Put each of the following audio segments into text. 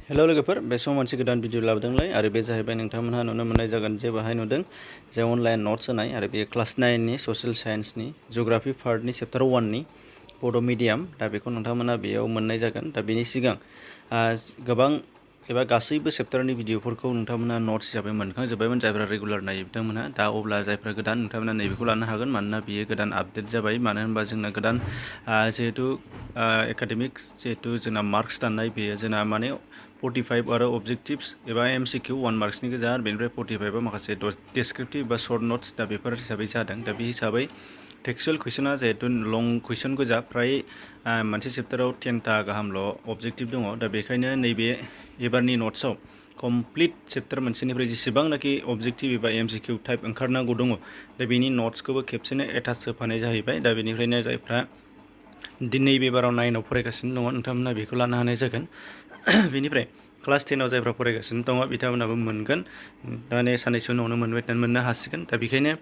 Hello लोगोफोर बे समाव मोनसे गोदान भिडिअ लाबोदोंलाय आरो बे जाहैबाय नोंथांमोनहा नुनो मोननाय जागोन जे बाहाय नुदों जे अनलाइन नट्स होनाय आरो बे क्लास 9 नि ससियेल साइन्सनि जिअग्राफि पार्टनि चैप्टार 1 नि बड' मिडियाम दा बेखौ नोंथांमोना बेयाव मोननाय जागोन दा बेनि सिगां गोबां एबा गासैबो चैप्टारनि भिडिअफोरखौ नोंथांमोना नट्स हिसाबै मोनखांजोब्बायमोन जायफ्रा रेगुलार नायो बिथांमोनहा दा अब्ला जायफ्रा गोदान नोंथांमोना नैबेखौ लानो हागोन मानोना बेयो गोदान आपडेट जाबाय मानो होनबा जोंना गोदान जिहेतु एकाडेमिक जिहेतु जोंना मार्क्स दाननाय बेयो जोंना माने 45 आरो अबजेक्टिव्स एबा MCQ 1 मार्क्सनि गोजा आरो बेनिफ्राय 45 माखासे डिस्क्रिप्टिव बा शर्ट नट्स दा बेफोर हिसाबै जादों दा बे हिसाबै टेक्सुअल कुइसना जिहेतु लं कुइसन गोजा फ्राय मोनसे चैप्टाराव 10टा गाहामल' अबजेक्टिव दङ दा बेखायनो नैबे एबारनि नट्सआव कमप्लिट चैप्टार मोनसेनिफ्राय जेसेबांनाखि अबजेक्टिव एबा MCQ टाइप ओंखारनांगौ दङ दा बेनि नट्सखौबो खेबसेनो एटाच होफानाय जाहैबाय दा बेनिफ्रायनो जायफ्रा नैबे बाराव 9 आव फरायगासिनो दङ नोंथांमोना बेखौ लानो हानाय जागोन बेनिफ्राय क्लास 10 आव जायफ्रा फरायगासिनो दङ बिथांमोनाबो मोनगोन दाने साननैसो उनावनो मोननो हासिगोन दा बेखायनो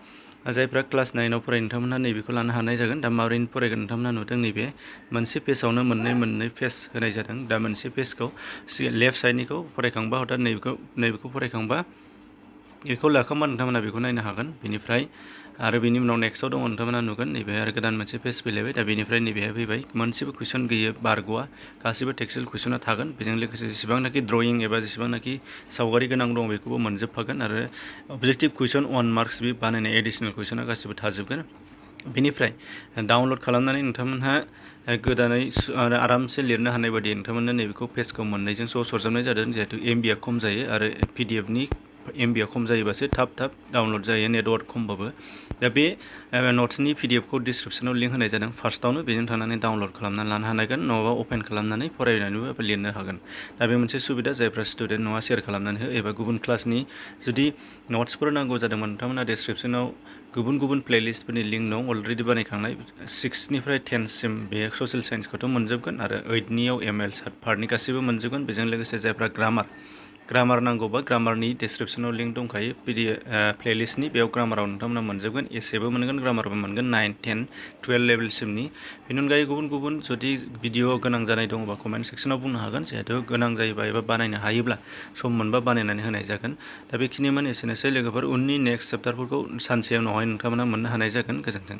जायफ्रा क्लास 9 आव फरायो नोंथांमोनहा नैबेखौ लानो हानाय जागोन दा माबोरै फरायगोन नोंथांमोनहा नुदों नैबे मोनसे पेजावनो मोननै पेज होनाय जादों दा मोनसे पेजखौ लेफ्ट साइडनिखौ फरायखांबा हथात नैबेखौ फरायखांबा बेखौ लाखांबा नोंथांमोना बेखौ नायनो हागोन बेनिफ्राय आरो बेनि उनाव नेक्स्टआव दङ नोंथांमोना नुगोन नैबे आरो गोदान मोनसे पेज फैलायबाय दा बेनिफ्राय नैबेहाय फैबाय मोनसेबो कुइसन गैयै बारग'आ गासिबो टेक्सुअल कुइसना थागोन बेजों लोगोसे जेसेबांनाखि ड्रयिं एबा जेसेबांनाखि सावगारि गोनां दं बेखौबो मोनजोबफागोन आरो अबजेक्टिभ कुइसन 1 मार्क्स बे बानायनाय एडिसनेल कुइसना गासिबो थाजोबगोन बेनिफ्राय डाउनलड खालामनानै नोंथांमोनहा गोदानै आरामसे लिरनो हानाय बायदि नोंथांमोननो नैबेखौ पेजखौ मोननैजों सरजाबनाय जादों जिहेतु MB खम जायो आरो PDF नि MB खम जायोबासो थाब डाउनलड जायो नेटवार्क खमबाबो दा बे नट्सनि PDF खौ डिसक्रिपसनाव लिंक होनाय जादों फार्स्टआवनो बेजों थांनानै डाउनलड खालामनानै लानो हानांगोन नङाबा अपेन खालामनानै फरायनानैबो लिरनो हागोन दा बे मोनसे सुबिदा जायफ्रा स्टुडेन्ट नङा शेयार खालामनानै हो एबा गुबुन क्लासनि जुदि नट्सफोर नांगौ जादोंमोन नोंथांमोना डिसक्रिपसनाव गुबुन प्लेलिस्टफोरनि लिंक दं अलरेडि बानायखांनाय 6 निफ्राय 10 सिम बे ससियेल साइन्सखौथ' मोनजोबगोन आरो 8 नियाव ML पार्टनि गासैबो मोनजोबगोन बेजों लोगोसे जायफ्रा ग्रामार नांगौबा ग्रामारनि डिसक्रिपसनाव लिंक दंखायो प्लेलिस्टनि बेयाव ग्रामाराव नोंथांमोना मोनजोबगोन एसेबो मोनगोन ग्रामारबो मोनगोन 9, 10, 12 लेभेलसिमनि बेनि अनगायै गुबुन जुदि भिडिअ गोनां जानाय दङबा कमेन्ट सेक्सनाव बुंनो हागोन जिहेतु गोनां जायोबा एबा बानायनो हायोब्ला सम मोनबा बानायनानै होनाय जागोन दा बेखिनिमोन एसेनोसै लोगोफोर उननि नेक्स्ट चैप्टारफोरखौ सानसे उनावहाय नोंथांमोना मोननो हानाय जागोन गोजोन्थों।